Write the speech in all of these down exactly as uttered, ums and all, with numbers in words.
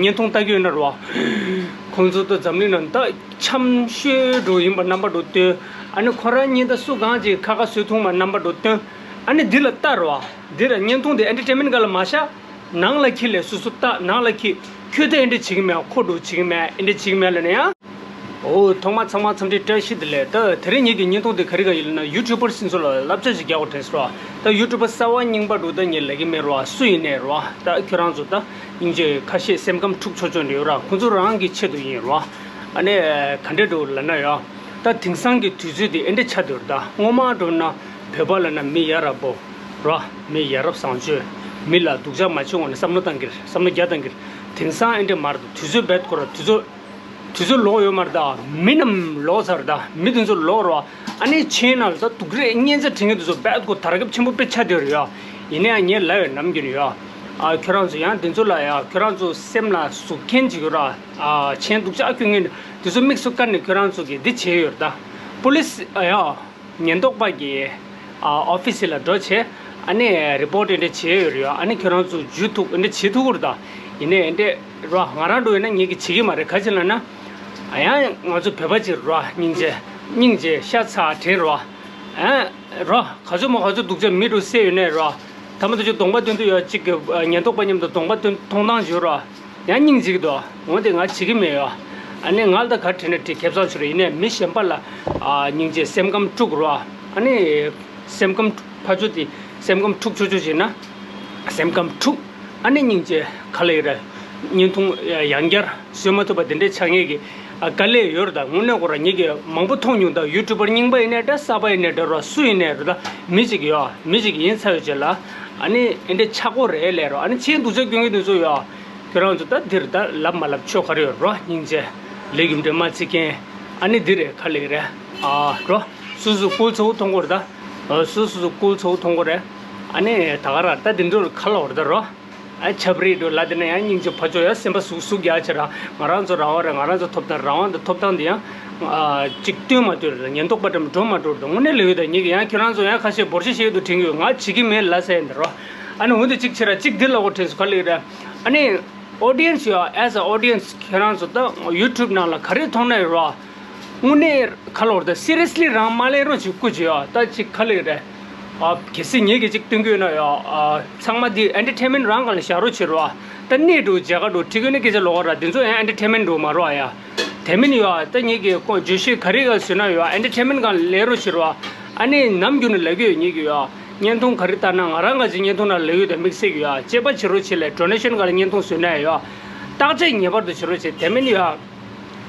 བརྙན་ཐུང་ལྟ་གི་ཡོད་ན་རེད་བ། ཁོང་ཚོ་ད་འཛམ་གླིང་ནང་ད་འཆམ་ཤོས་འགྲོ་ཡིན་པ་རྣམ་པ་འགྲོ་སྟོན། ཨ་ནི་ཁོ་རང་གཉིས་ད་སུ་གང་ཅིག་ཁ་ཁ་བཟོས་ཐུང་མ་རྣམ་པ་འགྲོ་སྟོན། ཨ་ནི་འདི་ལ་ལྟ་རེད་བ། འདི་ལ་བརྙན་ཐུང་དེ་ཨེན་ཊར་ཊེན་མེན་ག་ལ་མ་བཞག་ནང་ལ་ཁྱི་ལས་སུ་སུ་ལྟ་ནང་ལ་ཁྱི། ཁྱོད་ད་ཨེ་འདྲ་བྱེད་ཀྱི་མེད། ཁོ་འགྲོ་བྱེད་ཀྱི་མེད། ཨེ་འདྲ་བྱེད་ཀྱི་མེད་ལ་ནི་ཡང་། འོ་ཐོག་མ་ཚང་མ་འཚམས་འདྲི་བཀྲ་ཤིས་བདེ་ལེགས། ད་དེ་རིང་ངེད་ཀྱི་བརྙན་ཐུང་དེ་ག་རེ་ག་ཡིན་ལབ་ན་ཡུ་ཊུབ་པར་སིན་ཚོ་ལ་བསླབ་བྱ་ཞིག་རྒྱག་དགོས་དྲན་སོང་ར། ད་ཡུ་ཊུབ་པར་གསར་བ་རྙིང་པ་འགྲོ་ད་ངས་ལབ་ཀྱི་མེད་ར། སུ་ཡིན་ནའི་ར། ད་ཁྱོད་རང་ཚོ་ད་སྙིང་རྗེ་ཁ་ཤས་སེམས་ཁམས་འཁྲུག་ཆོག་ཆོག་ནི་ཡོད་ར། ཁོང་ཚོ་རང་གི་ཆེད་དུ་ཡིན་ར། ཨ་ནི་ག་འདྲས་འགྲོ་ལབ་ན་ཡ། ད་དེང་སང་གི་དུས་ཚོད་དེ་ཨེ་འདྲས་ཆགས་བསྡད་ཡོད་ར། ད་སྔོན་མ་འགྲོ་ན་བོད་པ་ལབ་ན་མི་ཡ་རབས་པོ་ར། མི་ཡ་རབས་བཟང་སྤྱོད། མི་ལ་སྡུག་ཅག་མ་བྱེད་ངོ་ནས་བསམ་བློ་བཏང་གིར་བསམ་བློ་རྒྱག་བཏང་གིར། དེང་སང་ཨེ་འདྲས་མ་རེད། དུས་ཚོད་རྦད་ཁོ་ར་དུས་ཚོད། དུས་ཚོད་ལོག་ཡོད་མ་རེད་ད། མི་རྣམས་ལོག་ཚར་ད། མི་དེ་ཚོ་ལོག་རོགས། ཨ་ནི་ཆེན་ནང་ལ་ད་སྡུག་རེད་སྙན་ཆ་དྲན་མཁན་དེ་ཚོ་རྦད་ཁོ་དར་ཁྱབ་ཆེན་པོ་དཔེ་ཆགས་བསྡད་ཡོད་རེད་ཡ། ཡིན་ནའང་ངས་ལབ་ཡོད་ནམ་རྒྱུན་ཡ། ཨ་ཁྱོད་རང་ཚོ་ཡང་དེ་ཚོ་ལ་ཡ་ཁྱོད་རང་ཚོ་སེམས་ལ་ཟུག་མཁན་ཅིག་ཡོད་ར། ཨ་ཆེན་སྡུག་ཅག་སྐྱོན་མཁན་དེ་ཚོ་དམིགས་སུ་བཀར་ནས་ཁྱོད་རང་ཚོ་གིས་འདི་བྱས་ཡོད་རེད་ད། པུ་ལིས་ཨ་ཡ། ཉེན་རྟོག་པ་གི་ཨ་ཨོ་ཕི་སི་ལ་འགྲོ་བྱས། ཨ་ནི་རི་པོར་ཊི་འདི་འདྲ་བྱས་ཡོད་རེད་ཡ། ཨ་ནི་ཁྱོད་རང་ཚོ་འཇུ་ཐུབ་འདི་འདྲ་བྱེད་ཐུབ་ཀྱི་རེད་ད། ཡིན་ནའི་འདི་འདྲ་རོ། ང་རང་འགྲོ་ཡིན་ན་ངེད་ཀྱིས་བྱེད་ཀྱི་མ་རེད། ག་ཅི་ལབ་ན། ཨ་ཡང་ང་ཚོ་བོད་པ་ཅིག་རོ། སྙིང་རྗེ་སྙིང་རྗེ་ཤ་ཚ་དྲན་རོ། ཨ་རོ། ག་ཚོད་མོ་ག་ཚོད་སྡུག་ཅག་མི་འགྲོ་སེ་ཡོད་ནའི་རོ། ད་མ་ཐུག་ཅིག་གདོང་པ་སྟོན་དུས་ཡ་གཅིག་གི་ཉེན་རྟོག་པ་མཉམ་དུ་གདོང་པ་སྟོན་མཐོང་སྟངས་བྱོས་རོ། ཡང་སྙིང་རྗེ་གི་འདུག་འོན་ཏེ་ང་བྱེད་ཀྱི་མེད་ཡོ། ཨ་ནི་ང་ལ་ད་ག་དྲན་ན་དྲི་ཁེབས་ཚང་ཆུ་རེ་ཡིན་ནའི་མི་གཞན་པ་ལ་ཨ་སྙིང་རྗེ་སེམས་ཁམས་དཀྲུག་རོ། ཨ་ནི་སེམས་ཁམས་ཕ་ཆོས་དེ་སེམས་ཁམས་འཁྲུག་ཆོག་ཆོག་བྱས་ན། སེམས་ཁམས་འཁྲུག་ཨ་ནི་སྙིང་རྗེ་ག་ལ་ཡོད་རེད། བརྙན་ཐུང་ཡང་བསྐྱར་བཟོས་མ་ཐུབ་པ་དེ་འདྲའི་ཆགས་ངེས་ཀྱི་ཨ་དཀའ་ལས་ཡོད་རེད། ད་དངོས་གནས་ཁོ་རང་ངེད་ཀྱི་མང་པོ་མཐོང་མྱོང་། ད་ཡུ་ཊུབ་པར་རྙིང་པ་ཡིན་ནའི་འདྲ་གསར་པ་ཡིན་ནའི་འདྲ་རོ། སུ་ཡིན་ནའི་རོ། ད་མི་གཅིག་ཡོ་མི་གཅིག་ཡིན་ཚར་ཡོད་ཅེ་ལ། ཨ་ནི་ཨེ་འདྲའི་ཆག་སྒོ་རེད་ལས་རོ། ཨ་ནི་ཆེས་སྡུག་ཅག་སྐྱོན་གྱི་དུས་ཚོད་ཡོ། ཁྱོད་རང་ཚོ་ད་འདིར་ད་ལབ་མ་ལབ་ཆོག་ག་རེ་ཡོད་རོ། སྙིང་རྗེ་ལས་རྒྱུ་འབྲས་མ་བརྩི་མཁན། ཨ་ནི་འདི་རེད་ག་ལེགས་རེད། ཨ་རོ། སུ་སུ་ཀུལ་ཚོ་མཐོང་གོ་རེད་ད། སུ་སུ་སུ་ཀུལ་ཚོ་མཐོང་གོ་རེད། ཨ་ནི་ད་ག་ར་ད་འདི་འདྲ་ག་ལ་བར་ད་རོ། ཨ་ཆབ་རིལ་འགྲོ་ལ་དེ་ན་ཡང་སྙིང་རྗེ་ཕ་ཆོས་ཡ་སེམས་པ་ཟུག་ཟུག་རྒྱག་ཆེ་ར། ང་རང་ཚོ་རང་དབང་རེད། ང་རང་ཚོ་ཐོབ་ཐང་རང་དབང་དང་ཐོབ་ཐང་འདི་ཡང་ཨ་གཅིག་སྟོན་མ་སྟོན་རེད། ཉེན་རྟོག་པ་འགྲམ་འགྲོ་མ་འགྲོ་རེད། དངོས་གནས་ལས་ཡོད་ད་ཉིད་ཀྱི་ཡང་ཁྱོད་རང་ཚོ་ཡང་ཁ་ཤས་འབོར་ཆེ་ཤེས་ཡོད་དུ་དྲན་གི་ཡོད། ང་བྱེད་ཀྱི་མེད་ལ་ཟེར་ཡིན་ད་རོ། ཨ་ནི་འོན་ཏེ་གཅིག་བྱེད་ར་གཅིག་འདི་ལ་འོ་དྲན་སུ་ག་ལེགས་རེད། ཨ་ནི། audience ཡོད། as a audience ཁྱེད་རང་ཚོ་ད་ཡུ་ཊུབ་ནང་ལ་ག་རེ་མཐོང་ན་ཡོད་རོ། དངོས་གནས་ག་ལོར་ད་སི་རི་ཡས་ལི་རང་མ་ལེན་རོགས་བྱེད་སྐུ་བྱེད་ཡོད། ད་ཅིག་ག་ལེགས་རེད། ཨ་གལ་སྲིད་ངེད་ཀྱིས་ཅིག་སྟོན་གྱི་ཡོད་ན་ཡོད། ཨ་ཚང་མ་འདི་ཨེན་ཊར་ཊེན་མེན་རང་ག་ལ་བཞག་རོགས་བྱེད་རོ། ད་གནས་འགྲོ་མཇལ་ཁ་འགྲོ་ཁྲིད་གི་ནི་སྐད་ཆ་ལོག་ར། འདི་ཚོ་ཡང་ཨེན་ཊར་ཊེན་མེན་འགྲོ་མ་རོ་ཡ། དེ་མིན་ཡོད། ད་ངེད་ཀྱིས་ཁོང་བརྗོད་གཞི་ག་རེ་ག་བཟོས་ན་ཡོད། ཨེན་ཊར་ཊེན་མེན་ག་ལ་ལེན་རོགས་བྱེད་རོ། ཨ་ནི་ནམ་རྒྱུན་ནས་ལབ་ཀྱི་ཡོད་ངེད་ཀྱིས་ཡོད། བརྙན་ཐུང་ག་རེ་ལྟ་ན་ང་རང་ག་ཅིག་བརྙན་ཐུང་ནང་ལབ་ཡོད་དེ་དམིགས་བསལ་གྱི་ཡོད། དཔྱད་པ་བྱེད་རོགས་བྱེད་ལས་ཌོ་ནེ་ཤན་ག་ལ་བརྙན་ཐུང་བཟོས་ན་ཡོད། བརྟག་དཔྱད་ངེས་པར་དུ་བྱེད་རོགས་བྱེད། དེ་མིན་ཡོད།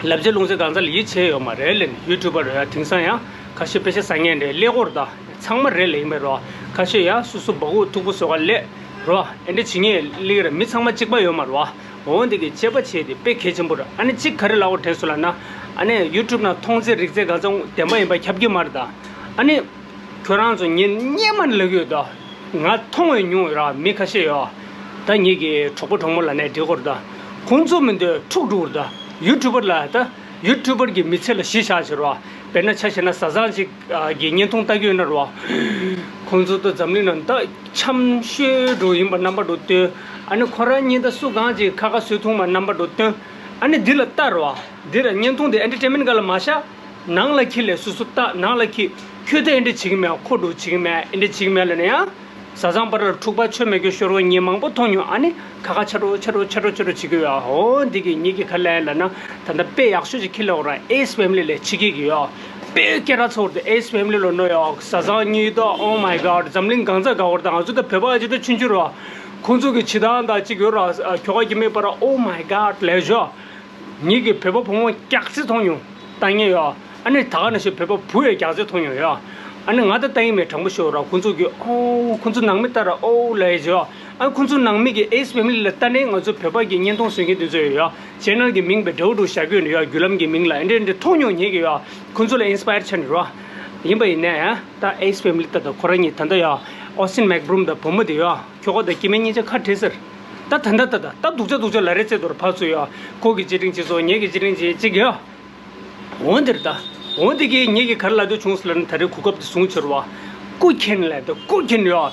ལབ་བྱེད་ལུང་ཚན་གང་ཚ་ལ་ཡིད་ཆེས་ཡོད་མ་རེད་ལས་ནི་ཡུ་ཊུབ་པར་ཡོད། དེང་སང་ཡང་ཁ་ཤས་དཔེ་ཆ་བཟང་ངན་རེད་ཀླད་ཀོར་ད་ཚང་མ་རེད་ལས་ཡིན་པའི་རོ། ཁ་ཤས་ཡང་སུ་སུ་སྦ་ཁུག་མཐུག་པོ་བཟོ་ག་ལས་རོ། ཨེ་འདྲ་བྱེད་ངེས་ལིག་ར་མི་ཚང་མ་གཅིག་པ་ཡོད་མ་རེད་བ། འོན་ཏེ་གི་དཔྱད་པ་བྱས་ཏེ་དཔེ་གལ་ཆེན་པོ་རེད། ཨ་ནི་གཅིག་ག་རེ་ལབ་དགོས་དྲན་སོང་ལབ་ན། ཨ་ནི་ཡུ་ཊུབ་ནང་མཐོང་ཚད་རིག་ཚད་ག་ཚོད་བདེན་པ་ཡིན་པ་ཁྱབ་ཀྱི་མ་རེད་ད། ཨ་ནི། ཁྱོད་རང་ཚོ་ཉན་སྙན་མ་ལབ་ཡོད་ད། ང་མཐོང་བའི་མྱོང་ཡོད་ར་མི་ཁ་ཤས་ཡོད། ད་ངེད་ཀྱི་གྲོགས་པོ་གྲོགས་མོ་ལ་ནས་འདྲི་སྐོར་ད། ཁོང་ཚོ་མི་འདོད་འཁྲུག་འགྲོ་གི་རེད་ད། ཡུ་ཊུབ་པར་ལ་ད། ཡུ་ཊུབ་པར་གྱི་མི་ཚེ་ལ་གཞི་བཞག་བྱེད་རོགས། དཔེར་ན་ཆ་བཞག་ན་བཟའ་ཚང་ཅིག་གི་བརྙན་ཐུང་ལྟ་གི་ཡོད་ན་རོགས། ཁོང་ཚོ་ད་འཛམ་གླིང་ནང་ད་འཆམ་ཤོས་འགྲོ་ཡིན་པ་རྣམ་པ་འགྲོ་སྟོན། ཨ་ནི་ཁོ་རང་གཉིས་ད་སུ་གང་ཅིག་ཁ་ཁ་བཟོས་ཐུང་མ་རྣམ་པ་འགྲོ་སྟོན། ཨ་ནི་འདི་ལ་ལྟ་རོགས། འདི་ལ་བརྙན་ཐུང་འདི་ཨེན་ཊར་ཊེན་མེན་ག་ལ་མ་བཞག་ནང་ལ་ཁྱི་ལས་སུ་སུ་ལྟ་ནང་ལ་ཁྱི། ཁྱོད་ད་ཨེ་འདྲ་བྱེད་ཀྱི་མེད། ཁོ་འགྲོ་བྱེད་ཀྱི་མེད། ཨེ་འདྲ་བྱེད་ཀྱི་མེད་ལ་ནི་ཡང་། བཟའ་ཚང་བར་ལ་འཁྲུག་པ་ཆོ་མེད་རྒྱུ་ཤོར་བ་ངས་མང་པོ་མཐོང་མྱོང་། ཨ་ནི་ཁ་ཁ་ཆ་རོ་ཆ་རོ་ཆ་རོ་ཆ་རོ་བྱེད་ཀྱི་ཡོད། འོ་འདི་གི་ཉིད་ཀྱི་ཁ་ལན་ལ་ན་ད་ལྟ་དཔེ་ཡག་ཤོས་ཅིག་ཁྱི་ལ་འོ་ར་ཨེས་ཕེ་མི་ལི་ལས་ཕྱི་སྐྱིད་ཀྱི་ཡོད། དཔེ་སྐད་གྲགས་ཚོར་དུ་ཨེས་ཕེ་མི་ལི་ལོ་ནོ་ཡོད། བཟའ་ཚང་གཉིས་ད་oh my god འཛམ་གླིང་གང་ཚ་ག་བར་ད་ང་ཚོ་ད་བོད་པ་ཅི་ད་ཆུང་ཆུང་རོ། ཁོང་ཚོ་གི་བྱེད་སྟངས་ད་ཅིག་ཡོད་ར་ཁྱོ་ག་གི་མེད་པར་oh my god ལས་ཞོ། ངེད་ཀྱི་བོད་པ་བུ་མོ་སྐྱག་རྫི་མཐོང་མྱོང་། ལྟ་ངེས་ཡོད། ཨ་ནི་ད་ག་ནང་བཞིན་བོད་པ་བུ་ཡང་སྐྱག་རྫི་མཐོང་མྱོང་ཡོད། ཨ་ནི་ང་ད་ལྟ་ཡིན་མེད་དྲང་པོ་ཤོད་ར། ཁོང་ཚོ་གི་ཨོ་ཁོང་ཚོ་ནང་མི་ལྟ་ར་ཨོ་ལ་ཡི་ཡོད། ཨ་ཁོང་ཚོ་ནང་མི་གི་ཨེས་ཕེ་མི་ལི་ལ་ལྟ་ནས་ང་ཚོ་བོད་པ་གི་བརྙན་ཐུང་བཟོ་མཁན་དེ་ཚོ་ཡོད། ཅེ་ནལ་གི་མིང་བེ་འདྲ་བོ་འདྲ་བོ་བཞག་གི་ཡོད་ཡོད། བརྒྱུད་ལམ་གི་མིང་ལ་ཨེ་འདྲ་འདྲ་མཐོང་མྱོང་ངེད་ཀྱི་ཡོད། ཁོང་ཚོ་ལ་ཨིན་སི་པ་ཡར་ཆགས་ནས་ར། ཡིན་པ་ཡིན་ནའི་ད་ཨེས་ཕེ་མི་ལི་ལྟ་ད་ཁོ་རང་གཉིས་ད་ལྟ་ཡོད། ཨོ་སིན་མེག་བྷུ་རུམ་དང་བུ་མོ་དེ་ཡོད། ཁྱོ་ག་དང་སྐྱེ་དམན་གཉིས་ཆ་ཁ་བྲལ་ཟེར། ད་ད་ད་ད་ད་ད་སྡུག་ཅག་སྡུག་ཅག་ལ་རེ་རྩེ་དོར་ཕར་ཚུར་ཡོད། ཁོ་གི་བརྗེ་དྲིན་ཅི་སོ་ངེད་ཀྱི་བརྗེ་དྲིན་ཅི་ཅིག་ཡོད། འོན་ཏེར་ད། འོན་ཏེ་གིས་ངེད་ཀྱི་གར་ལ་དུ་བྱུང་སོ་ལ་ནི་ད་རེས་གོ་སྐབས་དེ་བཟུང་ཕྱིར་བ། སྐུ་མཁྱེན་ལས་ད་སྐུ་མཁྱེན་ཡོད།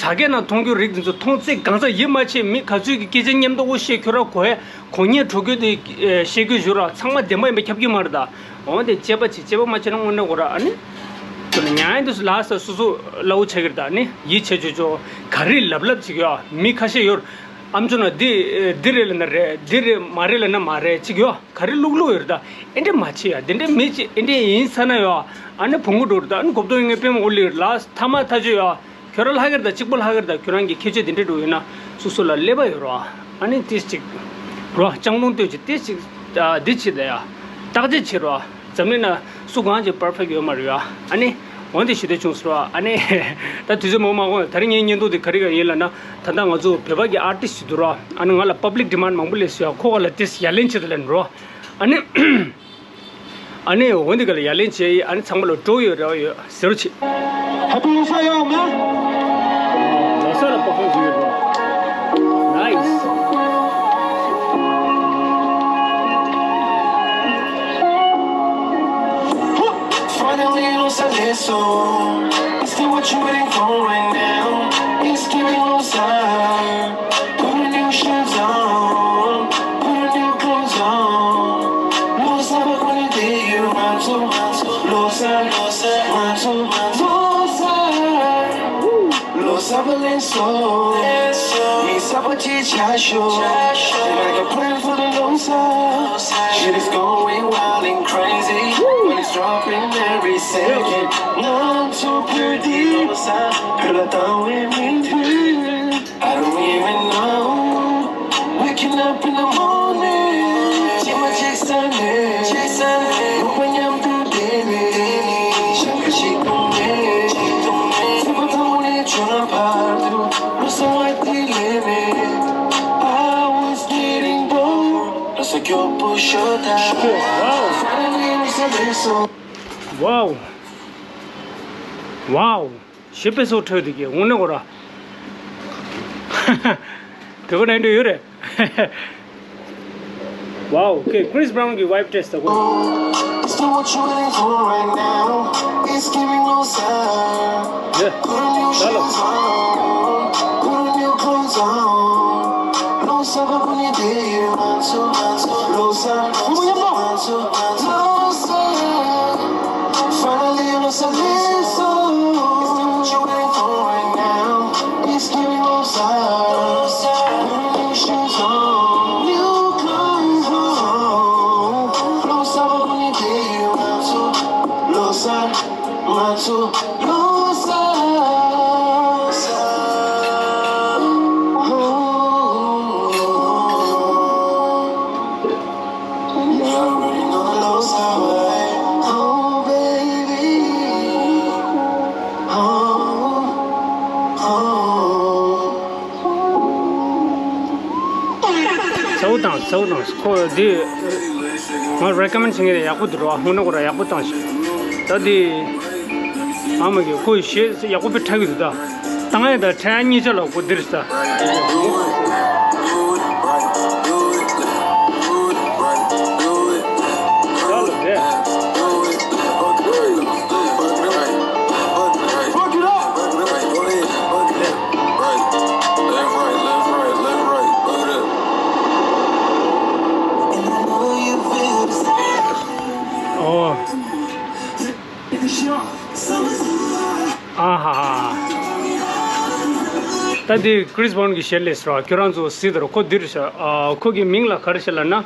དྲ་རྒྱའི་ནང་མཐོང་རྒྱུ་རིགས་འདི་ཚོ་མཐོང་ཚེ་གང་ཟག་ཡིད་མ་ཆེས། མི་ག་ཚོད་ཀྱི་སྐད་ཆ་སྙན་མདོག་པོ་བཤད་ཁྱོད་རང་གོ་ཡ་གོ་ཉན་འགྲོ་རྒྱུ་དེ་བཤད་རྒྱུ་བཞུགས་ར། ཚང་མ་བདེན་པ་ཡིན་པ་ཁྱབ་ཀྱི་མ་རེད་ད། འོན་ཏེ་དཔྱད་པ་བྱེད། དཔྱད་པ་མ་བྱས་ན་དངོས་གནས་གོ་ར། ཨ་ནི་ཉན་འདི་ཚོ་ལ་ས་སོ་སོ་སླ་བོ་ཆགས་ཀྱི་རེད་ད། ཨ་ནི་ཡིད་ཆེས་ཆོག་ཆོག་ག་རེ་ལབ་ལབ་བྱེད་ཀྱི་ཡོད། མི་ཁ་ཤས་ཡོད། ཨམ་ཅོག་ནང་འདི་འདི་རེད་ལབ་ན་རེད། འདི་རེད་མ་རེད་ལབ་ན་མ་རེད་ཅིག་ཡོད། ག་རེ་ལུག་ལུག་ཡོད་རེད་ད། ཨེ་འདྲས་མ་བྱེད་ཡ། འདི་འདྲས་མི་བྱེད། ཨེ་འདྲས་ཡིན་ས་ན་ཡོད། ཨ་ནི་བོང་གུ་འགྲོ་རེད་ད། ཨ་ནི་གོ་བརྡ་ངའི་པད་མ་ཨོ་ལི་ལ་ཐ་མ་ཐག་ཆོད་ཡོད། ཁྱོད་རང་ལྷག་གི་རེད་ད། གཅིག་པོ་ལྷག་གི་རེད་ད། ཁྱོད་རང་གི་ཁྱད་ཆོས་འདི་འདྲས་འགྲོ་ཡོད་ན་སོ་སོ་ལ་ཀླད་པ་ཡོད་རོ། ཨ་ནི་ཏིས་ཅིག་རོ། ལྕང་ལུང་སྟོད་ཀྱི་ཏིས་ཅིག་འདི་བྱེད་ད་ཡ། བརྟག་དཔྱད་བྱེད་རོ། འཛམ་གླིང་ན་སུ་གང་ཅིག་པར་ཕེག་ཡོད་མ་རེད་ཡ། ཨ་ནི་འོན་ཏེ་ཞུ་འདོད་བྱུང་ཟེར་བ། ཨ་ནི་ད་དུས་ཚོད་མང་མ་འགོར། ད་རིང་ངའི་བརྙན་ཐུང་འདི་ག་རེ་ག་ཡིན་ལབ་ན། ད་ལྟ་ང་ཚོ་བོད་པ་གི་ཨར་ཊིསི་ཞིག་འདུག་རོ། ཨ་ནི་ང་ལ་པབ་ལིག་ཌི་མཱན་མང་པོ་སླེབས་སོང་ཡ། ཁོ་ག་ལ་ཏིས་ཡ་ལན་བྱེད་ད་ལན་རོ། ཨ་ནི་ཨ་ནི་འོན་ཏེ་ག་ལ་ཡ་ལན་བྱེད་ཡི། ཨ་ནི་ཚང་མ་ལ་སྤྲོ་ཡོད་རེ་བ་ཡོད་ཟེར་བ་བྱེད། Happy Losar, y'all, man. ལོ་གསར་ལ་པར་ཕོམ་བྱེད་ཡོད་རོ། Nice. Finally, Losar སླེབས་སོང་། It's what you waiting for right now. It's giving Losar. Put your new shoes on. Put your new clothes on. Losar པ་ཁོ་ནི་དེ་ཡོད། ང་ཚོ་ང་ཚོ་Losar, ང་ཚོ་ང་ཚོ་Losar. Losar པ་སླེབས་སོང་། མི་གསར་པ་ཅིག་ཆགས་ཤོག They make a plan for the Losar. Shit is going wild and crazy. Money's dropping every second. ང་ཚོ་བོད་འདི་བོད་ལ་བཏང་བའི་མིང་དེ། I don't even know. Waking up in the morning. ཇི་མ་ཇི་སང་ནས། ཇི་སང་ནས། རོགས་པ་མཉམ་དུ་བསྡད་ནས། ཞག་ཁ་ཞིག་གཏོང་ནས། ཞིག་གཏོང་ནས། སེམས་པ་ཐང་ནས་བྱོན་བར་དུ། Losar པ་དེ་ལས་མེད། I was getting bored. Losar སྐྱོ་པོ་ཤོར་ད། Finally Losar སླེབས་སོང་། Wow. Wow. ཞེས་པའི་སོགས་འཕྲོས་དེ་གའི་དངོས་གནས་གོ་ར། བོད་པ་ནང་འདྲ་ཡོད་རེད། Wow, okay, Chris Brown གི་vibe test ད་གོ། It's the what you waiting for right now. It's giving Losar. Yeah. Put a new shoes on. Put a new clothes on. Losar པ་ཁོ་ནི་དེ་ཡོད། ང་ཚོ་ང་ཚོ་Losar. ང་ཚོ་ང་ཚོ་Losar. Finally, Losar སླེབས་སོང་། It's the what you waiting for right now. It's giving Losar. New shoes on, new clothes on. Losar པ་ཁོ་ནི་དེ་ཡོད། ང་ཚོ་Losar, ང་ཚོ་Losar. Oh. You already know the Losar way. Oh, baby. Oh, oh. གསལ་པོ་བཏང་། གསལ་པོ་བཏང་། ཁོ་འདི་ང་recommend བྱེད་མཁན་ཡག་པོ་འདུག་རོ། དངོས་གནས་ཁོ་རང་ཡག་པོ་བཏང་ཤག་ད་འདི། ཨ་མ་གི་ཁོ་གཞས་ཡག་པོ་དཔེ་འཁྲབ་ཀྱི་འདུག་ད། བཏང་ཡས་དང་འཁྲབ་ཡས་གཉིས་ཆ་ལ་ཁོ་འདིར་ས། ཨོ། ཨ་ཧ་ཧ། ད་འདི་Chris Brown གི་གཞས་ལས་སོ། ཁྱོད་རང་ཚོ་གཟིགས་དང་། ཁོ་འདིར་ཤ། ཨ། ཁོ་གི་མིང་ལ་ག་རེ་ཟེར་ལབ་ན། ཨ།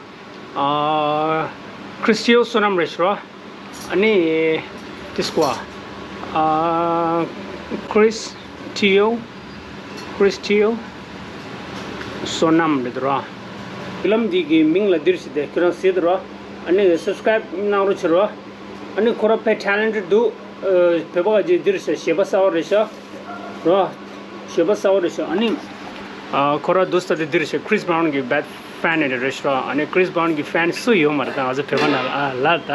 Christio བསོད་ནམས་རེད་ཤག་ཨ་ནི། དེ་སྐོར། ཨ། Christio། Christio བསོད་ནམས་རེད་དོ། ཕི་ལམ་འདི་གི་མིང་ལ་འདིར་ཤ་དེ་ཁྱོད་རང་གཟིགས་དང་། ཨ་ནི་subscribe གནང་རོགས་བྱེད་རོགས། ཨ་ནི་ཁོ་རང་དཔེ་talented འདུག་ཨ། བོད་པ་ག་ཅིག་འདིར་ཤ་གཞས་པ་གསར་པ་རེད་ཤག་རོ། གཞས་པ་གསར་པ་རེད་ཤག་ཨ་ནི། ཨ། ཁོ་རང་འདུག་ས་དེ་འདིར་ཤ་Chris Brown གི་bad fan རེད་ཤག་ཨ་ནི་Chris Brown གི་fan སུ་ཡོད་མ་རེད་ད། ང་ཚོ་བོད་པ་ནང་ལ། ཨ། ལ་ད་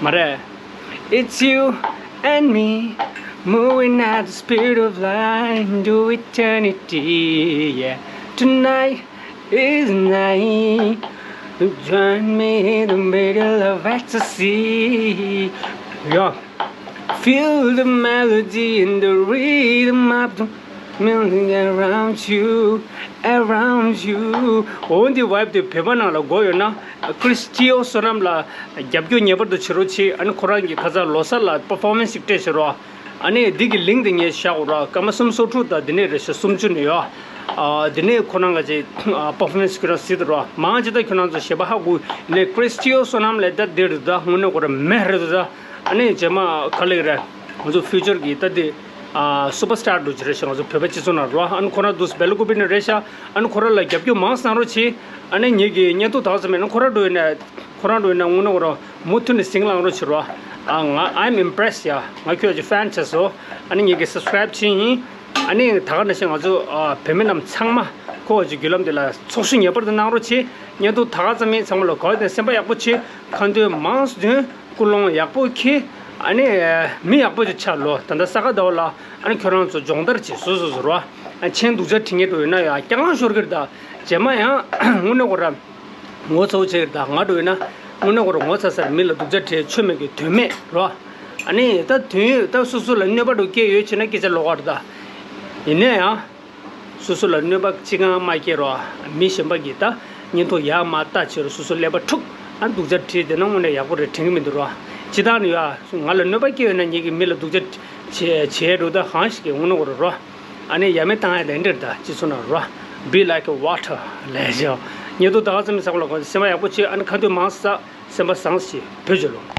མ་རེད། It's you and me, moving at the speed of light into eternity. Yeah, tonight is the night. Join me in the middle of ecstasy. Yeah, feel the melody and the rhythm of the Around you, around you. འོ་འདི་vibe དེ་བོད་པ་ནང་ལ་དགོས་ཡོད་ན། Christio Sonam ལ་རྒྱབ་སྐྱོར་ངེས་པར་དུ་བྱེད་རོགས་བྱེད། ཨ་ནི་ཁོ་རང་གི་ཁ་སང་ལོ་གསར་ལ་performance ཞིག་སྤྲད་བྱེད་རོགས། ཨ་ནི་འདི་གི་link དེ་ངས་བཞག་གོ་རོགས། སྐར་མ་སུམ་ཅུ་སོ་དྲུག་དང་འདི་ནས་རེ་ཞིག་སུམ་ཅུ་ནས་ཡོད། ཨ་འདི་ནས་ཁོ་རང་ག་ཅིག་performance ཁྱོད་རང་གཟིགས་དང་རོགས། མང་ཆེ་ད་ཁྱོད་རང་ཚོ་ཞེ་པོ་ཧ་གོ་ནས་Christio Sonam ལས་ད་འདི་རེད་ད། དངོས་གནས་ཁོ་རང་མེད་རེད་ད། ཨ་ནི་རྗེས་མ་ག་ལེགས་རེད། ང་ཚོ་future གི་ད་འདི་ཨ་superstar འགྲོ་གི་རེད་ཤག་ང་ཚོ་བོད་པ་སྤྱི་ཚོགས་ནང་རོ། ཨ་ནི་ཁོ་རང་འདུག་སེ་སྦེལ་ཀོབ་ནས་རེད་ཤག་ཨ་ནི་ཁོ་རང་ལ་རྒྱབ་སྐྱོར་མང་གནང་རོགས་བྱེད། ཨ་ནི་ངེད་ཀྱི་བརྙན་ཐུང་དག་ཙམ་མེད་ན་ཁོ་རང་འགྲོ་ཡོད་ན། ཁོ་རང་འགྲོ་ཡོད་ན་དངོས་གནས་ཁོ་རང་མུ་མཐུད་ནས་ཟིང་ལངས་རོགས་བྱེད་རོགས། ཨ་ང་I'm impressed ཡ། ང་ཁྱོད་ཀྱི་fan བྱས་སོ། ཨ་ནི་ངེད་ཀྱི་subscribe བྱེད་ཡིན། ཨ་ནི་ད་ག་ནང་བཞིན་ང་ཚོ་ཨ་བོད་མི་རྣམས་ཚང་མ་ཁོ་གི་བརྒྱུད་ལམ་འདི་ལ་ཚོགས་ཞུགས་ངེས་པར་དུ་གནང་རོགས་བྱེད། བརྙན་ཐུང་ད་ག་ཙམ་ཡིན། ཚང་མ་ལ་གོ་བདེ་སེམས་པ་ཡག་པོ་བྱེད། ཁ་འདོན་མང་སུ་འདོན། ཀུན་སློང་ཡག་པོ་འཁྱེར། ཨ་ནི་མི་ཡག་པོ་ཅིག་ཆགས་ལོ། ད་ལྟ་ས་ག་ཟླ་བ་ལ་ཨ་ནི་ཁྱོད་རང་ཚོ་སྦྱོང་བརྡར་བྱེད། སོ་སོ་སོ་རོ། ཨ་མཆན་སྡུག་ཅག་བྲིས་མཁན་འགྲོ་ཡོད་ན་ཡ་སྐྱག་ལང་ཤོར་གི་རེད་ད། རྗེས་མ་ཡང་དངོས་གནས་ཁོ་རང་ངོ་ཚ་བོ་བྱེད་ཀྱི་རེད་ད། ང་འགྲོ་ཡོད་ན་དངོས་གནས་ཁོ་རང་ངོ་ཚ་ས་རེད། མི་ལ་སྡུག་ཅག་བྲིས་ཆོ་མེད་ཀྱི་དོན་མེད་རོ། ཨ་ནི་ད་དོན་ཡོད་ད། སོ་སོ་ལ་གནོད་པ་འགྲོ་སྐྱེ་ཡོད་བྱས་ན་སྐད་ཆ་ལོགས་ཀ་རེད་ད། ཡིན་ན་ཡང་སོ་སོ་ལ་གནོད་པ་ཅི་གང་མ་སྐྱེལ་རོགས། མི་གཞན་པ་གིས་ད་བརྙན་ཐུང་ཡག་མ་ལྟ་བྱེད་རོགས། སོ་སོ་ཀླད་པ་འཁྲུག་ཨ་སྡུག་ཅག་བྲིས་བསྡད་ན་དངོས་གནས་ཡག་པོ་རེད་དྲན་གྱི་མི་འདུག་རོགས། ཇི་ལྟར་ནས་ཡ་ང་ལ་གནོད་པ་སྐྱེལ་ཡོད་ན་ངེད་ཀྱིས་མི་ལ་སྡུག་ཅག་བྱེད་བྱེད་འགྲོ་ད་གང་ཞིག་གི་དངོས་གནས་ཁོ་རང་རོགས། ཨ་ནི་ཡ་མེད་བཏང་ཡ་ལས་འདྲེར་ད་སྤྱི་ཚོགས་ནང་རོགས། Be like a water ལས་ཞོག་བརྙན་ཐུང་ད་ག་ཙམ་ཚང་མ་ལ་གོ་སེམས་པ་ཡག་པོ་བྱེད། ཨ་ནི་ཁ་འདོན་མང་ཙམ་བྱས། སེམས་པ་བཟང་ཞིག་བོད་ཀྱི་ལོ།